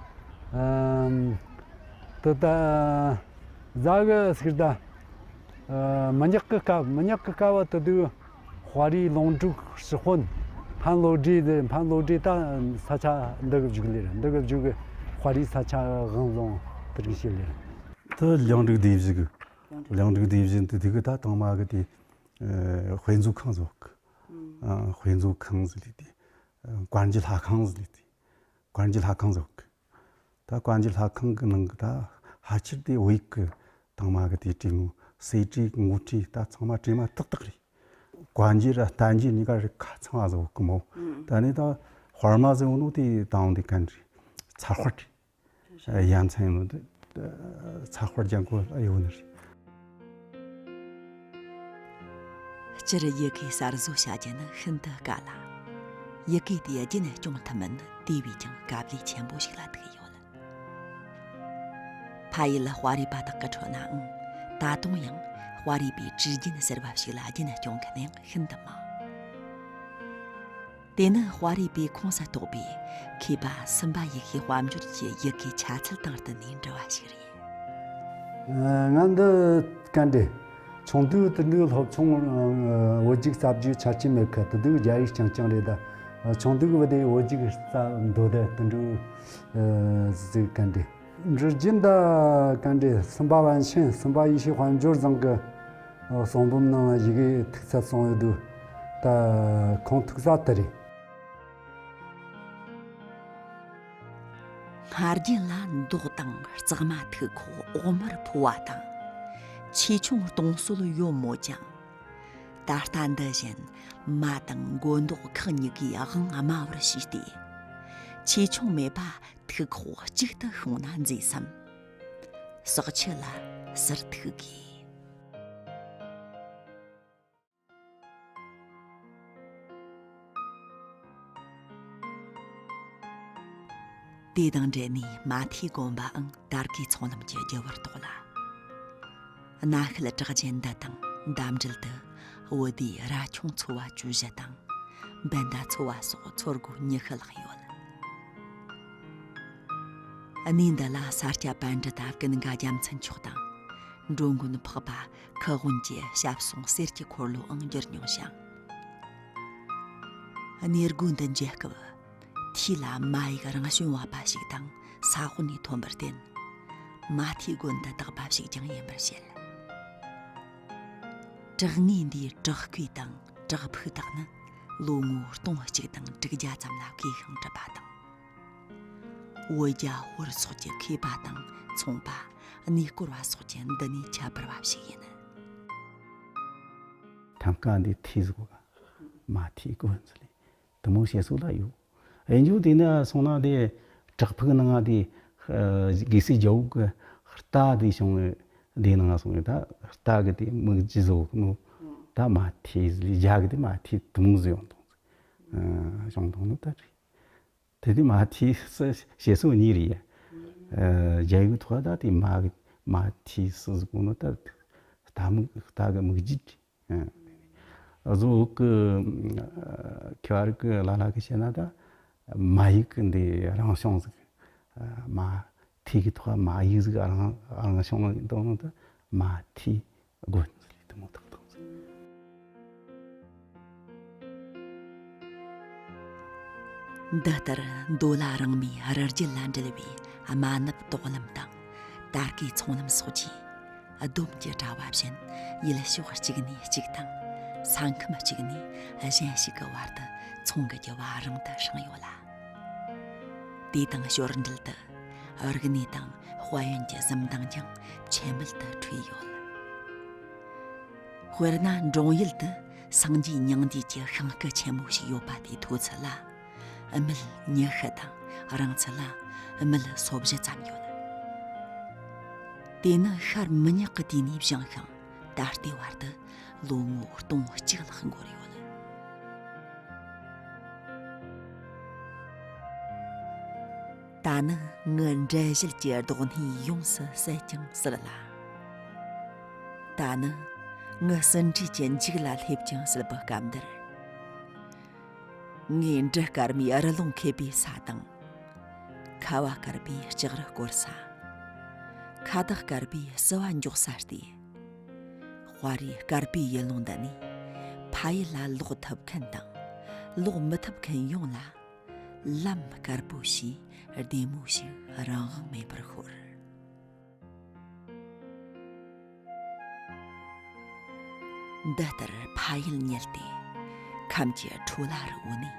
ཨམ། དེ་ད་ཟ་གི་ཟིག་ད། ཨ་མི་ཉག་གི་སྐབས། མི་ཉག་གི་སྐབས་བ་དེ་དུས་དཔའ་རིས་ལུང་དྲུག་ཞི་དཔོན་ཕན་བློ་གྲོས་དེ། ཕན་བློ་གྲོས་ད་ས་ཆ་འདི་གི་བཞུགས་ལེ་རེད། འདི་གི་བཞུགས་གི་དཔའ་རིས་ས་ཆ་དབང་བཟུང་དེར་གི་བྱེད་ལེ་རེད། དེ་ལུང་དྲུག་སྡེ་བཞི་གི། ལུང་དྲུག་སྡེ་བཞི་འདི་དེ་གི་ད་དང་མ་གི་དེ། ཨ་དཔེ་མཛོད་ཁང་ཟིག་ཡོད་གི། ཨ་དཔེ་མཛོད་ཁང་ཟིག་ལས་དེ། ཨ་བཀའ་འགྱུར་ལྷ་ཁང་ཟིག་ལས་དེ། བཀའ་འགྱུར་ལྷ་ཁང་ཟིག་ཡོད་གི། ད་བཀའ་འགྱུར་ལྷ་ཁང་གི་ནང་གི་ད་ཕལ་ཆེར་དེ་བོད་ཡིག་གི་དང་མ་གི་དེ་བྲིས་ནོ། གསེར་བྲིས་དངུལ་བྲིས་ད་ཚང་མ་བྲིས་མ་ཏག་ཏག་རེད། བཀའ་འགྱུར་ར་བསྟན་འགྱུར་གཉིས་ཀ་རིགས་ཁ་ཚང་བ་ཟིག་ཡོད་གི་མོ། ཨུམ། ད་ནི་ད་དཔར་མ་ཟིག་ཡོད་ནོ་དེ་དང་དེ་གན་རེད། ཚར་དཔར་རེད། ཡ་མཚན་ཡིན་ནོ་དེ་ཚ་དཔལ་ལྗང་ཁུ་ཡོད་ནི་རེད། སྤྱིར་ཡི་གེ་གསར་བཟོ་བྱ་རྒྱུ་ནི་ཤིན་ཏུ་དཀའ་ལ། ཡི་གེ་དེ་རྒྱུན་སྐྱོང་ཐུབ་མིན་ནི་དེ་བས་ཀྱང་དཀའ་ལས་ཆེན་པོ་ཞིག་ལ་ཐུག་ཡོད། ཕ་ཡུལ་དཔའ་རིས་པ་དག་གི་ཁྲོད་ནའང་ད་དུང་ཡང་དཔའ་རིས་པའི་བྲིས་རྒྱུན་ཟེར་བ་ཞིག་ལ་རྒྱུན་སྐྱོང་མཁན་ཡང་ཤིན་ཏུ་མང་། དེ་ནི་དཔའ་རིས་པའི་ཁོངས་སུ་གཏོགས་པའི་མཁས་པ་སུམ་པ་ཡེ་ཤེས་དཔལ་འབྱོར་གྱི་ཡི་གེའི་ཆ་ཚུལ་དང་བསྟུན་ནས་འབྲི་བ་ཞིག་རེད། ཨ། ང་འདི་གན་རེད། ཆུང་དུས་དེ་འདྲའི་སློབ་ཆུང་བོད་ཡིག་རྩ་རྒྱུགས་ཆ་རྐྱེན་མེད་ཁ། དེ་དུས་རྒྱ་ཡིག་རྐྱང་རྐྱང་རེད་ད། ཆུང་དུས་བུ་དེ་བོད་ཡིག་རྩ་འདོད་དེ་དེ་འདྲའི་ཟིག་གན་རེད། འབྲི་རྒྱུན་ད་གན་རེད། སུམ་པ་པཎ་ཆེན། སུམ་པ་ཡེ་ཤེས་དཔལ་འབྱོར་བཟང་གི་གསུང་འབུམ་ནང་ལ་ཡི་གེ་ཐིག་ཚད་གསུངས་ཡོད་དུས་ད་ཁུངས་ཐུག་ས་དེ་རེད། སྔར་རྒྱུན་ལ་མདོག་དང་གཙང་མ་ཐིག་ཁོག་འོག་མར་ཕོ་བ་དང་། ཆེ་ཆུང་སྟོང་སྲོལ་ཡོད་མོད་ཀྱང་། ད་ལྟ་འདི་བཞིན་མ་དང་མགོ་མདོག་ཁག་གཉིས་ཀའི་དབང་དམའ་བར་བྱས་ཏེ། ཆེ་ཆུང་མེད་པ་ཐིག་ཁོག་གཅིག་ཏུ་ཤོང་ན་མཛེས་སམ། ཟག་ཆུ་ལ་ཟུར་ཐིག་དགོས། དེ་དང་འབྲེལ་ནས་མ་ཐའི་དགོན་པའང་དར་གོས་ཚོང་ལམ་གྱི་རྒྱུ་བར་གཏོགས་ལ། གནའ་ཤུལ་གྲགས་ཅན་འདི་དང་འདབས་འབྲེལ་དུ་བོད་སྡེའི་རྭ་ཆུང་ཚོ་བ་བཅུ་བཞི་དང་། འབན་ཟླ་ཚོ་བ་སོགས་ཚོ་སྒོ་ཉི་ཤུ་ལྷག་ཡོད། གནས་འདི་ལ་ས་སྐྱ་པཎྜི་ཏ་ཀུན་དགའ་རྒྱལ་མཚན་མཆོག་དང་། འགྲོ་མགོན་འཕགས་པ་ཁུ་དབོན་གྱི་ཞབས་ཟུང་གསེར་གྱི་འཁོར་ལོའང་བསྒྱུར་མྱོང་ཞིང་། གནས་སྒོ་འདི་མཇལ་སྐབས། ཐའི་ལ་མ་ཡིག་རང་བྱོན་བ་པ་ཞིག་དང་ས་འོག་ནས་ཐོན་པར་བརྟེན། མ་ཐའི་དགོན་དུ་བཏགས་པ་ཞིག་ཀྱང་ཡིན་པར་བཤད། བྲག་ངོས་འདིའི་བྲག་བརྐོས་དང་བྲག་ཕུག་དག་ནི་ལོ་ངོ་སྟོང་གཅིག་དང་དྲུག་བརྒྱ་ཙམ་ལ་བརྐོས་ཤིང་གྲུབ་པ་དང་། བོད་རྒྱ་ཧོར་སོགས་ཀྱི་མཁས་པ་དང་ཚོང་པ། གནས་སྐོར་བ་སོགས་ཀྱིས་འདི་ནས་ཁྱད་པར་བ་ཞིག་ཡིན། ཐང་ཀ་འདི་ཐའི་ཟིག་ག་མ་ཐའི་དགོན་ཟེར་ལེ། དེ་མོ་བཤད་སྲོལ་ལ་ཡོད། ཨེ་འཇུ་དེ་ན་སོང་ན་དེ་བྲག་ཕུག་ནང་དེ་ཨ་དགེ་སེ་རྒྱལ་པོ་གི་རྟ་དེ་བྱུང་། དེ་ནང་སོང་ད་རྟ་གི་དེ་མིག་རྒྱུ་ཟིག་ནོ། ད་མ་ཐའི་ཟེར་ལེ། རྒྱ་གི་དེ་མ་ཐའི་དེ་མོ་ཟིག་ཡོང་དང་། ཨ་བྱུང་དང་ནོ་ད་རེད། དེ་དུས་མ་ཐའི་སུ་ཞེ་སོ་གཉིས་རེད་ཡ། ཨ་རྒྱ་ཡིག་ཐོག་ད་དེ་མ་མ་ཐའི་སུ་ཟེར་གོ་ནོ་ད་རྟ་མིག་རྟ་གི་མིག་རྒྱུ་རེད། ཨ་བཟོ་གི་ཨ་ཁྱོད་རིག་གི་ལ་ལ་གི་བཤད་ན་ད་མ་ཡིག་གི་འདི་རང་བྱུང་ཟིག། ཨ་མ་ཐའི་གི་ཐོག་མ་ཡིག་ཟིག་རང་རང་བྱུང་ཡིན་དང་ནོ་ད་མ་ཐའི་དགོན་ཟེར་ལེ། དེ་མོ་ཐག་ཐག་ཟེར། འདི་ལྟར་མདོ་ལ་རིང་མོའི་རི་རྒྱུད་ལ་འབྲེལ་བའི་རྨ་ནུབ་དོག་ལམ་དང་དར་གོས་ཚོང་ལམ་སོགས་ཀྱིས་སྡོམ་གྱི་དྲ་བ་བཞིན་ཡུལ་ཕྱོགས་གཅིག་ནས་གཅིག་དང་ ས་ཁམས་གཅིག་ནས་གཞན་ཞིག་གི་བར་དུ་ཚོང་གི་རྒྱུ་བ་རིང་དུ་བསྲིངས་ཡོད་ལ། དེ་དང་ཞོར་འབྲེལ་དུ་རིག་གནས་དང་དཔལ་ཡོན་གྱི་གཟི་མདངས་ཀྱང་ཆད་མེད་དུ་འཕྲོས་ཡོད། དཔེར་ན་འབྲོང་ཡུལ་དུ་སངས་རྒྱས་མྱང་འདས་ཀྱི་ཤིང་སྐུ་ཆེན་མོ་ཞིག་ཡོད་པ་དེའི་མཐོ་ཚད་ལ་མིལ་ཉི་ཤུ་དང་རིང་ཚད་ལ་མིལ་སོ་བཞི་ཙམ་ཡོད། དེ་ནི་ཤར་མི་ཉག་གི་དུས་ནས་བཞེངས་ཤིང་ད་ལྟའི་བར་དུ་ལོ་ངོ་སྟོང་གཅིག་ལྷག་འགོར་ཡོད། ད་ནི་ངི་འགྲེལ་བཤད་ཀྱི་རྡོག་སྣེ་ཡོངས་སུ་ཟད་ཀྱང་སྲིད་ལ། ད་ནི་ངི་ཟིན་བྲིས་ཀྱི་མཇུག་ལ་སླེབས་ཀྱང་སྲིད་པའི་སྐབས་འདིར། ངས་འབྲི་དཀར་མོའི་རི་ལུང་མཁས་པའི་ས་དང་། ཁ་བ་དཀར་པོའི་ལྕགས་རི་བསྐོར་ས། ཁ་བཏགས་དཀར་པོའི་བསུ་བ་འཇོག་ས་སྟེ། དཔའ་རིས་དཀར་པོའི་ཡུལ་ལུང་འདི་ནས་ཕ་ཡུལ་ལ་ལོག་ཐུབ་མཁན་དང་ལོག་མི་ཐུབ་མཁན་ཡོངས་ལ་ལམ་དཀར་པོ་ཞེས་བདེ་མོ་ཞིག་རང་དབང་མེད་པར་ཤོར། འདི་ལྟར་ཕ་ཡུལ་ཉལ་ཏེ་ཁམས་ཀྱི་ཁྲོ་ལ་རི་བོ་ནས་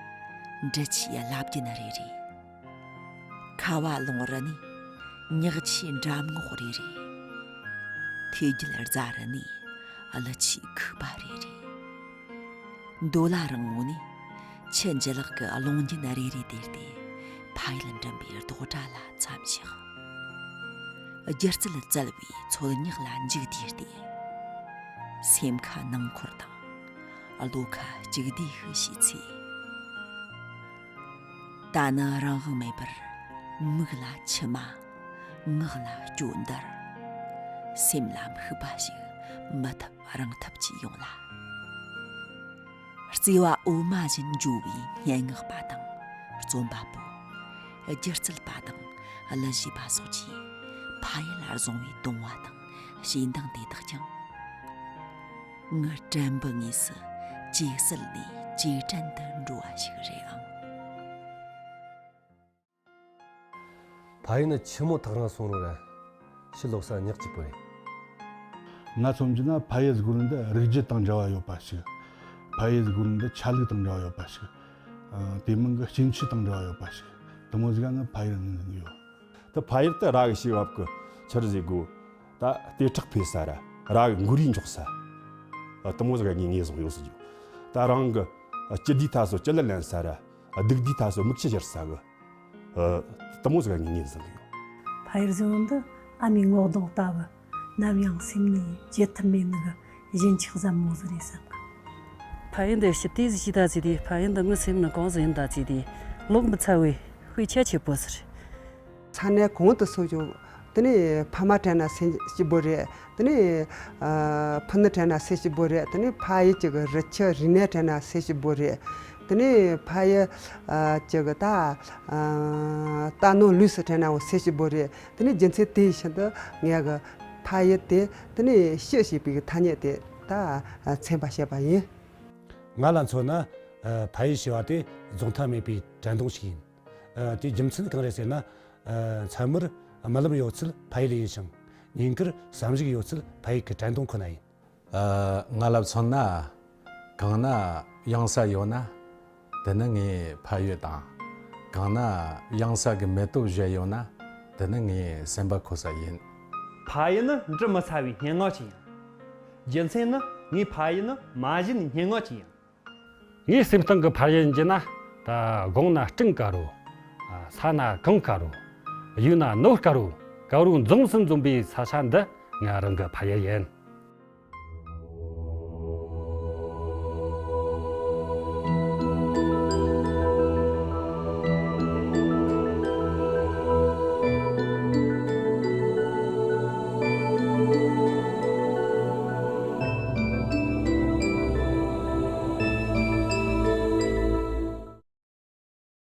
འབྲི་ཆུའི་རླབས་རྒྱུན་རེ་རེ། ཁ་བ་ལུང་རི་ནས་ཉག་ཆུའི་འགྲམ་ངོགས་རེ་རེ། ཐོས་རྒྱལ་རྫ་རི་ནས་ཀླུ་ཆུའི་ཁུག་པ་རེ་རེ། མདོ་ལ་རིང་མོ་ནས་ཆུ་འཇུ་ལག་གི་རླུང་རྒྱུན་རེ་རེ་དེར་ཏེ་ཕ་ཡུལ་འགྲིམ་པའི་རྡོག་སྒྲ་ལ་མཚམས་བཞག་སྒྱུ་རྩལ་བཙལ་བའི་ཚོལ་སྙེག་ལ་འཇུག་དུས་ཏེ། སེམས་ཁ་ནང་འཁོར་དང་བློ་ཁ་གཅིག་བསྡུས་ཤིག་བྱས་ཚེ། ད་ནི་རང་དབང་མེད་པར་མིག་ལ་མཆི་མ། ངག་ལ་སྐྱོ་འདར། སེམས་ལ་འཕུག་པ་ཞིག་མི་ཐུབ་རང་ཐུབ་ཀྱིས་ཡོང་ལ། བརྩེ་བ་འོ་མ་བཞིན་འཇོ་བའི་སྙན་ངག་པ་དང་རྩོམ་པ་པོ། སྒྱུ་རྩལ་པ་དང་གླུ་གཞས་པ་སོགས་ཀྱིས་ཕ་ཡུལ་ལ་བཟུང་བའི་གདུང་བ་དང་ཞེ་འདང་དེ་དག་ཀྱང་། ངི་དྲན་པའི་ངོས་སུ་ཇེ་གསལ་ནས་ཇེ་དྲན་དུ་འགྲོ་བ་ཞིག་རེད་ཨང་། ཕ་ཡུལ་ནི་ཆུ་མོ་ཐག་རིང་སོང་རུང་ར། ཕྱི་ལོགས་ས་ཉག་གཅིག་པོ་རེད། ང་མཚོན་རྒྱུ་ན་ཕ་ཡུལ་ཟེར་གོ་ནི་འདི་རིགས་རྒྱུད་དང་འབྲེལ་བ་ཡོད་པ་ཞིག་ཕ་ཡུལ་ཟེར་གོ་ནི་འདི་ཆ་ལུགས་དང་འབྲེལ་བ་ཡོད་པ་ཞིག་དེ་མིན་གྱི་སྐྱེ་འཆི་དང་འབྲེལ་བ་ཡོད་པ་ཞིག་དེ་མོ་ཟིག་ག་ངི་ཕ་ཡུལ་ནི་འཛིན་གི་ཡོད། ད་ཕ་ཡུལ་དུ་ར་གི་ཤེས་བབ་གི་ཆི་རུ་ཟེར་གོ་ད་ལྟེ་ཁྲག་འཕེལ་ས་ར་ར་གི་མགོ་རིལ་འཇོག་ས། དེ་མོ་ཟིག་ག་ངས་ངོས་བཟུང་ཡོད་ཟེར་རྒྱུ། ད་རང་གི་སྐྱིད་དུས་ཐ་སོ་སྐྱིད་ལ་ལེན་ས་ར་སྡུག་དུས་ཐ་སོ་མིག་ཆུ་བཞུར་ས་གི། ཨ། དེ་མོ་ཟིག་ག་ངས་ངོས་འཛིན་གི་ཡོད། ཕ་ཡུལ་ཟེར་བ་འདི་ཨ་མའི་ངོ་གདོང་ལྟ་བུ། ནམ་ཡང་སེམས་ནས་བརྗེད་ཐབས་མེད་ནི་གི་བཞིན་ཆགས་ཟབ་མོ་ཟིག་རེད་བསམ་གི། ཕ་ཡུལ་འདི་ཕྱི་ལྟས་ཟིག་ཤེས་ད་ཟེར་དུས་ཕ་ཡུལ་འདི་ངའི་སེམས་ནང་གང་ཟིག་ཡིན་ད་ཟེར་དུས་ལོག་མི་ཚར་བའི་དཔེ་ཆ་ཆེ་པོ་ཟིག་རེད། ས་གནས་གང་དུ་སོང་ཀྱང་དེ་ནས་ཕ་མ་དྲན་ན་སེམས་སྐྱིད་པོ་རེད། དེ་ནས་ཨ་ཕུ་ནུ་དྲན་ན་སེམས་སྐྱིད་པོ་རེད། དེ་ནས་ཕ་ཡུལ་གྱི་གི་རི་ཆུ་རིག་གནས་དྲན་ན་སེམས་སྐྱིད་པོ་རེད། དེ་ནས་ཕ་ཡུལ་ཨ་གྱི་གི་ད་ཨ་རྟ་ནོར་ལུག་སུ་དྲན་ནའང་སེམས་སྐྱིད་པོ་རེད། དེ་ནས་རྒྱུ་མཚན་དེ་བཞིན་དུ་ངས་གི་ཕ་ཡུལ་དེ་དེ་ནས་སྐྱིད་ཞེས་པའི་གི་ཐ་སྙད་དེ་ད་མཚན་པ་བཤད་པ་ཡིན། ང་ལ་མཚོན་ན་ཕ་ཡུལ་ཞེས་པ་དེ་རྫོགས་མཐའ་མེད་པའི་དྲན་གདུང་ཞིག་ཡིན། དེའི་རྒྱུ་མཚན་གང་རེད་ཟེར་ན། མཚན་མོར་རྨི་ལམ་ཡོད་ཚད་ཕ་ཡུལ་ཡིན་ཞིང་། ཉིན་དཀར་བསམ་གཞིག་ཡོད་ཚད་ཕ་ཡུལ་གྱི་དྲན་གདུང་ཁོ་ན་ཡིན། ང་ལ་མཚོན་ན། གང་ན་གཡང་ས་ཡོད་ན། དེ་ནི་ངའི་ཕ་ཡུལ་དང་། གང་ན་གཡང་ས་གི་མེ་ཏོག་བཞད་ཡོད་ན། དེ་ནི་ངའི་སེམས་པ་ཁོ་ས་ཡིན། ཕ་ཡུལ་ནི་འབྲི་མི་ཚར་བའི་སྙན་ངག་ཅིག་ཡིན། རྒྱུ་མཚན་ནི་ངའི་ཕ་ཡུལ་ནི་མ་གཞི་ནས་སྙན་ངག་ཅིག་ཡིན། ངའི་སེམས་གཏིང་གི་ཕ་ཡུལ་ཡིན་གྱི་ན། ད་དགུང་ན་སྤྲིན་དཀར་རོ། ས་ན་གངས་དཀར་རོ། ཡུལ་ན་ནོར་དཀར་རོ། དཀར་རོ་འཛོམས་སུ་འཛོམས་པའི་ས་ཆ་འདི་ང་རང་གི་ཕ་ཡུལ་ཡིན།